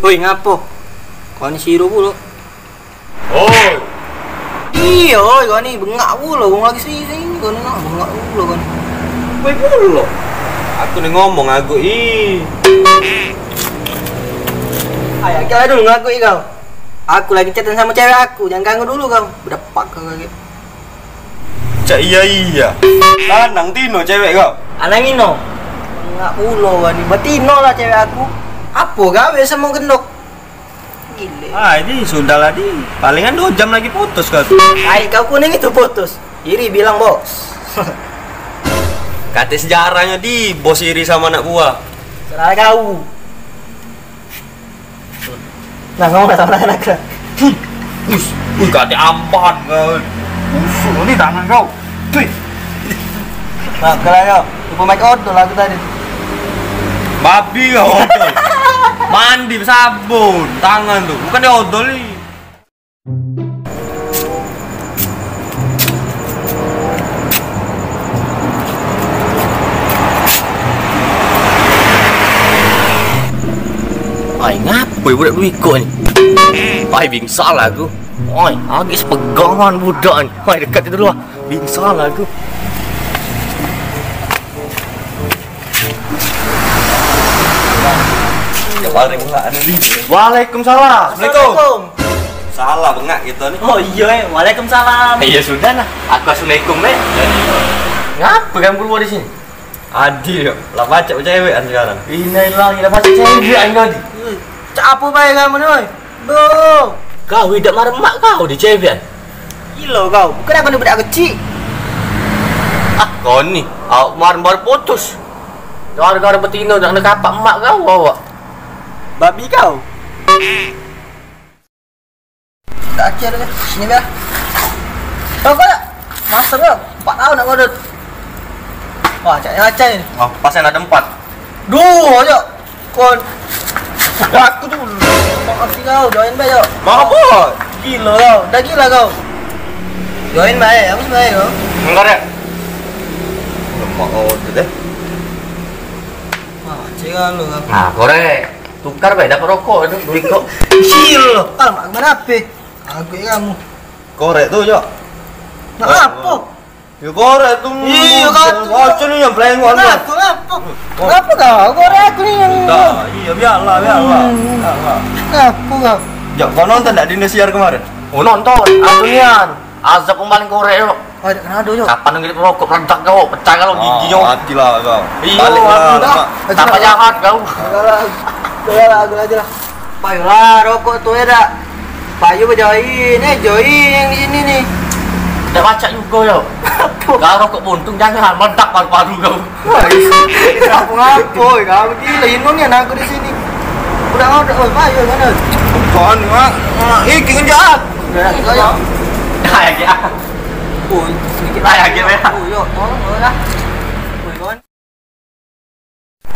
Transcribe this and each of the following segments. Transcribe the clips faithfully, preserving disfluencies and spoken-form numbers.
Oi, ngapo? Kau ni siro pulo. Oi. Iyo, oi, kau ni bengak pulo, wong lagi sini, sini, kau ni nak bengak pulo kau ni. Oi, pulo. Aku ni ngomong aku, ih. Ayo, kira dulu ngaku kau. Aku lagi chatan samo cewek aku, jangan ganggu dulu kau. Bedepak kau lagi. Cak iya iya. Lanang tino cewek kau. Anak ino. Bengak pulo kau ni. Betino lah cewek aku. Apo gawe samo gendok? Gile. Ah, ini sudah lah, Di. Palingan dua jam lagi putus kau tu. Ai, kau kuning itu putus. Iri bilang, bos. Kate sejarahnyo, Di, bos iri samo anak buah. Serah kau. Nah, ngomong sama anak. Us, wih, kate amban kau. Busuk ni tangan kau. Wih. Nah, kalau kau, lupa make odol aku tadi. Babi kau odol. Mandi besabun tangan tu. Bukan dia odol ni. Ai, ngapo budak duo ikok ni? Ai, bingsal aku. Ai, agis pegangan budak ni. Ai, dekat itu dulu ah. Bingsal aku. Ya, paling enggak ada ni. Waalaikumsalam. Assalamualaikum. Salah bengak kita ni. Oh iya, eh. Waalaikumsalam. Iya sudah nah. Aku assalamualaikum, eh. Ngapa kamu keluar di sini? Adil, yo. Lah pacak cewekan sekarang. Innalillahi, lah pacak cewekan tadi. Cak apa bae kamu ni, oi? Bo. Kau idak marah mak kau di cewekan. Gilo kau. Bukan aku ni budak kecik. Ah, kau ni. Awak kemarin baru putus. Gara-gara betino nak nekapak mak kau awak. Babi kau. Dak acil ke? Sini be. Rokok dak? Master ke? Empat tahun nak ngodot. Wah, cak acai ni. Oh, pas yang ada empat. Duo aja. Kon. Aku tu. Maaf sih kau, join be yo. Mau apa? Gila kau, dah gila kau. Join bae, aku bae kau. Enggak deh. Mau order deh. Wah, cek lu kau. Nah, korek. Tukar bae dapat rokok tu, duit kok. Gila. Ah, mak kemana ape? Aku ya kamu. Korek tu, Cok. Nak apa? Ya korek tu. Iya, kau tu. Baca ni yang playing one. Kenapa, kenapa? Kenapa kau? Korek aku ni yang. Dah, iya, biarlah, biarlah. Biarlah. Kenapa kau? Jok, kau nonton dak di Indosiar kemarin? Oh, nonton. Aku nian. Azab paling korek tu. Ada kena ada, Cok. Kapan nang rokok meledak kau, pecah kau gigi kau. Matilah kau. Iyo, baliklah, aku dah. Tambah jahat kau. Galak, galak, galak aja lah. Payolah rokok tu ya dak. Payo bejoin, eh join yang di sini nih. Dak pacak juga yo. Kau rokok buntung jangan meledak paru-paru kau. Wah, iya. Apa ngapo? Kau gila, inung ya aku di sini. Udah, udah, oh, payo sana. Kon mak, mak iki ngenjak. Nah, ya. Oh, sedikit. Nah, ya, gitu ya. Oh, yo, tolong, tolong lah. Woi, kawan.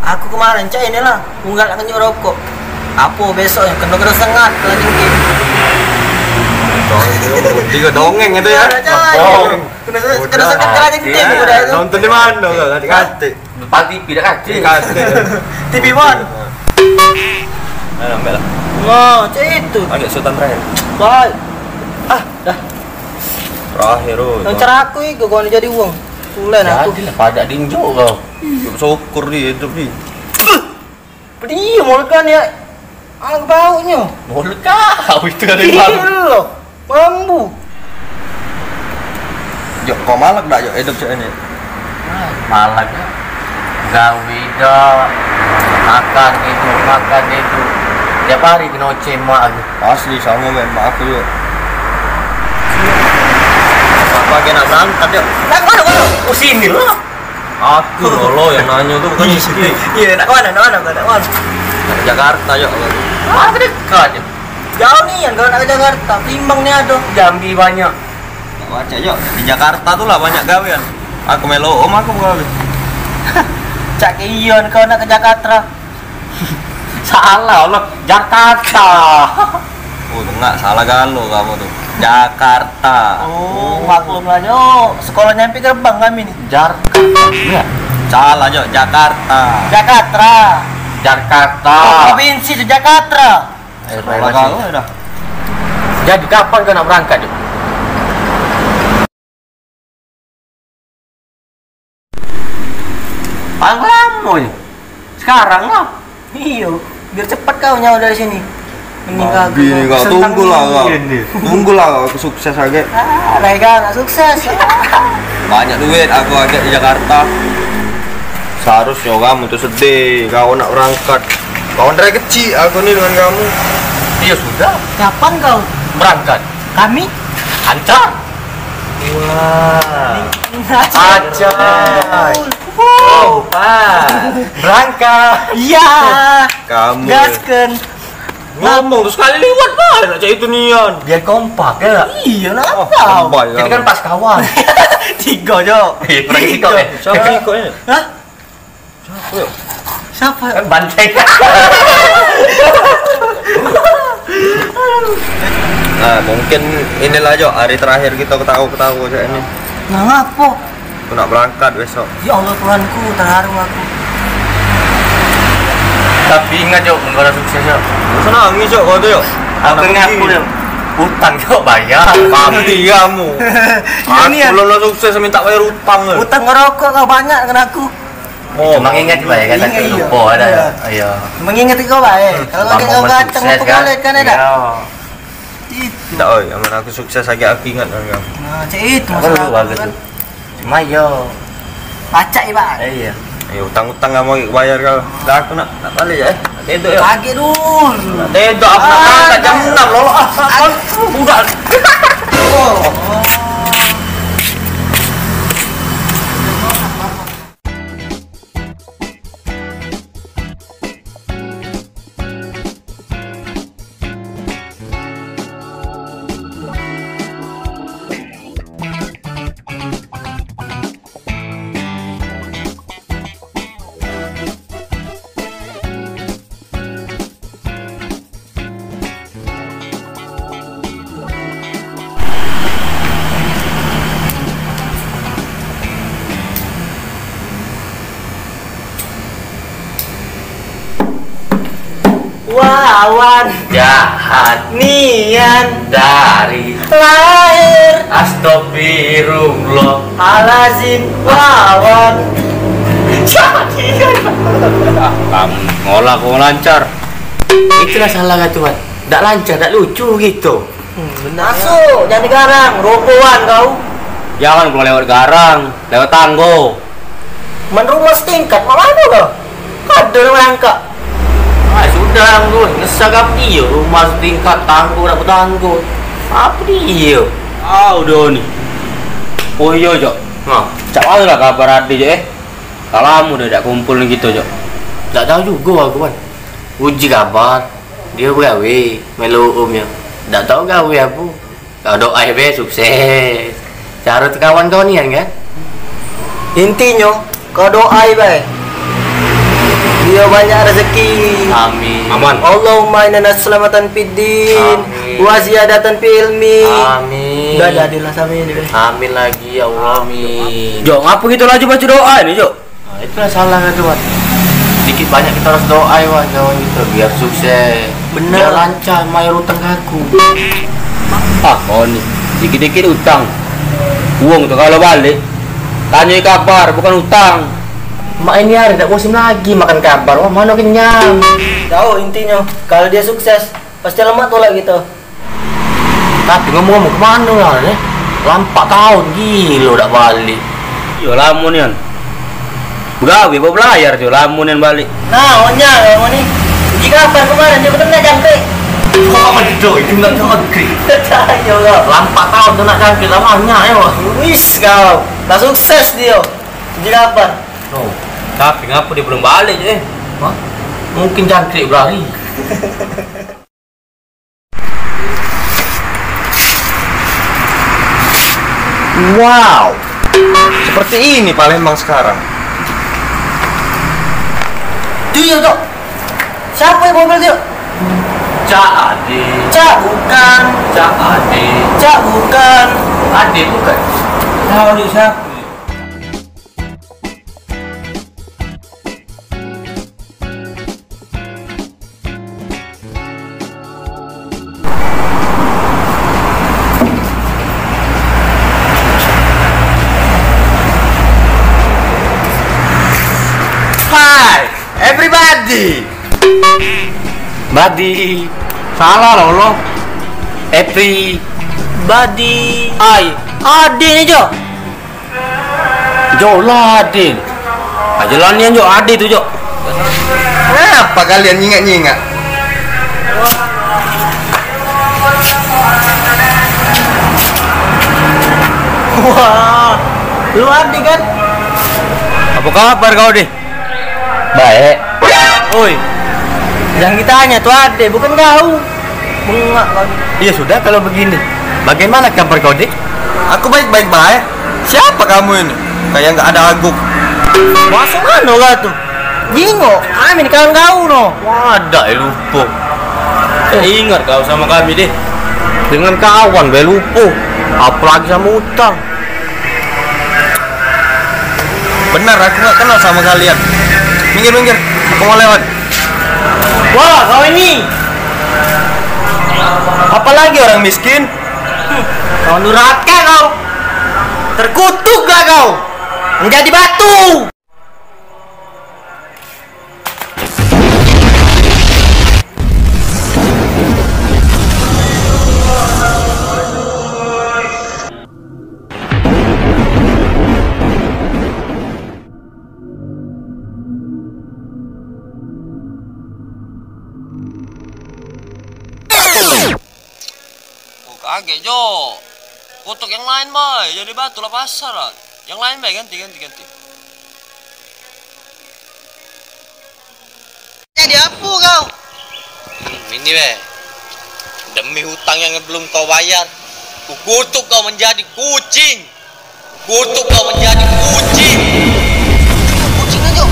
Aku kemarin cak inilah, unggal nak ngenyuk rokok. Apa besoknya kena kena sengat lagi mungkin. Tiga dongeng itu ya. Iya, cak. Oh. Kena se- kena sengat lagi mungkin udah itu. Nonton di mana kau? Kati-kati. Depan T V dah kati. Kati. T V one. Nah, ambil lah. Wah, cak itu. Ada sultan terakhir. Baik. Ah, dah. Terakhir, oi. Yang ceraku itu kau ni jadi uang. Tulen aku. Jadilah padak dinjuk kau. Hidup syukur dia, hidup dia. Pedih mulut kan ya. Alang baunya. Mulut kau itu ada bau. Iya loh. Mambu. Jok, kau malak dak, Jok, hidup cak ini? Malak, Jok. Gawe dak, makan tidur, makan tidur. Tiap hari kena oceh mak aku. Asli, sama, men, mak aku juga. Siapa lagi nak berangkat, Jok? Nak mana, mana? Oh, sini lah. Aku dulu yang nanya tu, bukan istri. Iya, nak mana, nak mana, nak mana? Nak ke Jakarta, Jok. Wah, dekat, Jok. Jauh ni yang kalau nak ke Jakarta, timbang ni ada. Jambi banyak. Baca, Jok. Di Jakarta tu lah banyak gawean. Aku melo om aku gawe. Cak ke iya kau nak ke Jakarta. Salah Allah, Jakarta. Oh, enggak, salah galo kamu tu. Jakarta. Oh, maklum lah, Jok. Sekolah nyampe gerbang kami ni. Jakarta. Ya. Salah, Jok, Jakarta. Jakarta. Jakarta. Oh, provinsi tu Jakarta. Eh, salah kau dah. Jadi kapan kau nak berangkat, Juk? Paling lamo ni. Sekarang lah. Iyo, biar cepat kau nyawa dari sini. Mending kau Nabi ni kau, tunggulah kau. Tunggulah kau, aku sukses agak. Ah, Rega nak sukses. Banyak duit aku agak di Jakarta. Seharusnya kamu tu sedih, kau nak berangkat. Kau dari kecil aku ni dengan kamu. Iya sudah. Kapan kau berangkat? Kami antar. Wah. Acai. Wow. Berangkat. Iya. Kamu. Gasken. Ngomong tu sekali liwat lah, nak cak itu nian. Biar kompak ya. Iya lah. Oh, apa? Kompak. Kita kan pas kawan. Tiga je. Eh, kurang sikok, eh. Siapa sikok ni? Hah? Siapa ya? Siapa? Kan banteng. Nah, mungkin inilah, Jok, hari terakhir kita ketawa-ketawa cak ini. Nah, ngapo? Aku nak berangkat besok. Ya Allah Tuhanku, terharu aku. Tapi ingat, Jok, mun kau dah sukses, Jok. Senang ni, Jok, kau tu, Jok. Aku ingat aku, Jok. Utang kau bayar. Mati kamu. Aku belum lah sukses minta bayar utang ke. Utang ngerokok kau banyak dengan aku. Oh, cuma ingat, Pak, ya, kan, ingat, aku lupa ada. Iya. Iya. Mengingat kau, Pak, eh. Kalau kau kacang sukses, kan? Kan ada. Iya. Itu. Tak, oi, aman aku sukses lagi aku ingat kan. Nah, cak itu masalah aku kan. Cuma yo. Pacak ya, Pak? Eh, iya. Ayo utang-utang kamu lagi bayar kau. Dah aku nak nak balik ya. Tidur ya. Pagi dulu. Tidur aku nak berangkat jam enam loh. Ah, aku udah. Oh. Wawan jahat nian dari lahir. Astagfirullahalazim, Wawan. Jadi kan. Ah, kamu ngolah kau lancar. Itulah salah kau, Wan. Dak lancar, dak lucu gitu. Hmm, benar. Masuk, jangan digarang, roboan kau. Jangan keluar lewat garang, lewat tanggo. Men rumah setingkat, mak mano kau? Ado nang merangkak. Ah, sudah, Gus. Ngesah kau iyo, rumah setingkat, tanggo dak betanggo. Apa dio? Ah, udah ni. Oh iyo, Cok. Nah. Cak mano lah kabar ade, Cok, eh? Lah lamo dah dak kumpul ni kito, Cok. Dak tau jugo aku, Wan. Uji kabar. Dio begawe, melu umnyo. Dak tau gawe apo. Kau doai be sukses. Caro tekawan kau nian kan? Intinyo, kau doai bae. Dio banyak rezeki. Amin. Aman. Allahumma inna nas'aluka salamatan fid din, amin, wa ziyadatan fil ilmi. Amin. Dah jadilah sami ni be. Amin lagi ya Allah. Amin. Jok, ngapo kito laju baco doa ni, Jok? Nah, itulah salah tu, Wan. Dikit banyak kita harus doa, Wan, kawan kita biar sukses. Bener. Biar lancar mayar utang ke aku. Ah, kau ni. Dikit-dikit utang. Uang tu kalau balik, tanya kabar, bukan utang. Mak ini hari dak bosan lagi makan kabar. Wah, mano kenyang. Tahu intinya, kalau dia sukses, pasti lemak tolak kita. Tapi ngomong-ngomong, kemano lah ni? Lah empat taon gilo dak balik. Iyo lamo nian. Begawe bawa belayar tu lamo nian balik. Nah, onya lamo ni. Uji kapan kemarin dia betul nak cantik. Kau apa duduk itu nak cantik. Percaya kau. Lah empat taon tu nak cantik lah banyak ya. Wis kau. Lah sukses dia. Uji kapan? Oh, tapi ngapa dia belum balik eh? Hah? Mungkin jangkrik berlari. Wow, seperti ini Palembang sekarang. Tu ya, Tok. Siapa yang mobil tu? Cak Ade. Cak bukan. Cak Ade. Cak bukan. Ade bukan. Tahu ni siapa? Badi. Salah lo, lo. Every. Badi. Ai. Ade ni, Jo. Jo lah, Din. Aja lah nian, Jo. Ade tu, Jo. Ngapa kalian nyingak-nyingak? Wah, lu Ade kan? Apa kabar kau, Deh? Baik. Oi, yang ditanya tu Ade, bukan kau. Bengak kau ni. Ya sudah, kalau begini, bagaimana kabar kau, Dik? Aku baik-baik bae. Siapa kamu ini? Kayak nggak ada aguk. Masuk mana lah tu? Jingok, kami ni kawan kau no. Wadah, eh, lupa. Eh, ingat kau sama kami, Dik. Dengan kawan bae lupa. Apalagi sama utang. Benar, aku nggak kenal sama kalian. Minggir, minggir. Aku mau lewat. Wah, kau ini. Apalagi orang miskin. Hmm, kau durhaka kau. Terkutuklah kau. Menjadi batu. Oh, kagek, Jo. Kotok yang lain bae, jadi batu lah pasar lah. Yang lain bae, ganti, ganti, ganti. Jadi apa kau? Hmm, ini be. Demi hutang yang belum kau bayar, kukutuk kau menjadi kucing. Kukutuk kau menjadi kucing. Kucing aja.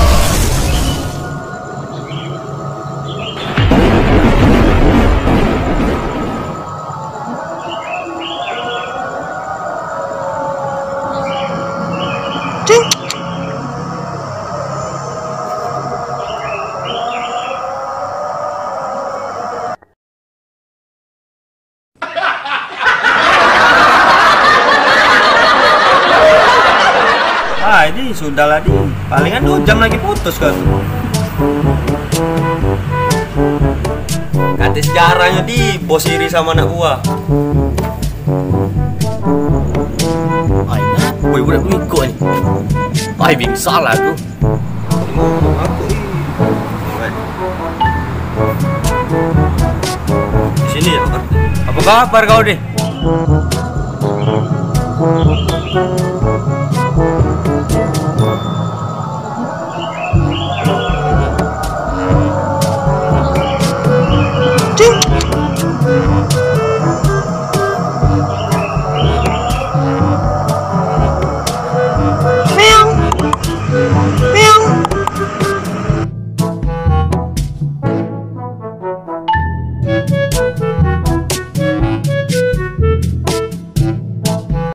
Ah, ini sudah lah, Di. Palingan dua jam lagi putus kau tu. Kate sejarahnyo, Di, bos iri samo anak buah. Ai, ngapo budak bego ni? Ai, bing salah tu. Di sini ya, Pak. Apa kabar kau, Deh?